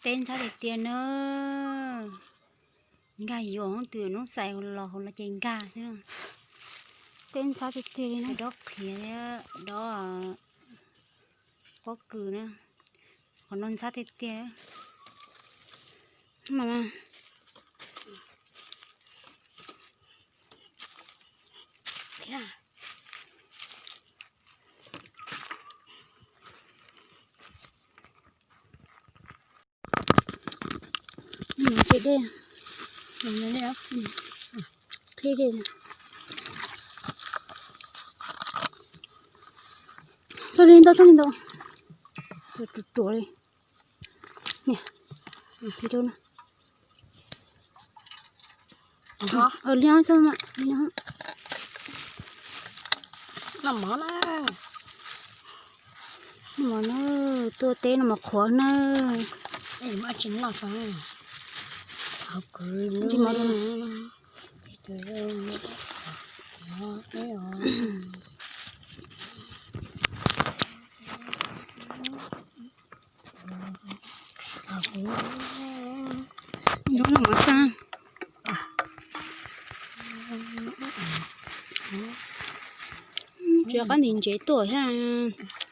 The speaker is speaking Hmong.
Teb ntxhab tiag tiag na. Nkag yuav hoob twg, noob xais los hauv los ces nkag xwb. Teb ntxhab tiag tiag li na, dob qhiav thiab dob pob kws na. Qhov no ntxhab tiag tiag. Mas thiab. Ces dej, qhib dej. Txog li ntau, txog li ntau. Ruam ruam li. Niam, rau na. Li no xwb. Noj mov na. Noj mov na, tuaj teb noj mov qhuav na. Tsis noj, hauv kwv li mov. Zoo noj mov tag. Tsis qab ntim ntsev tuaj thiab.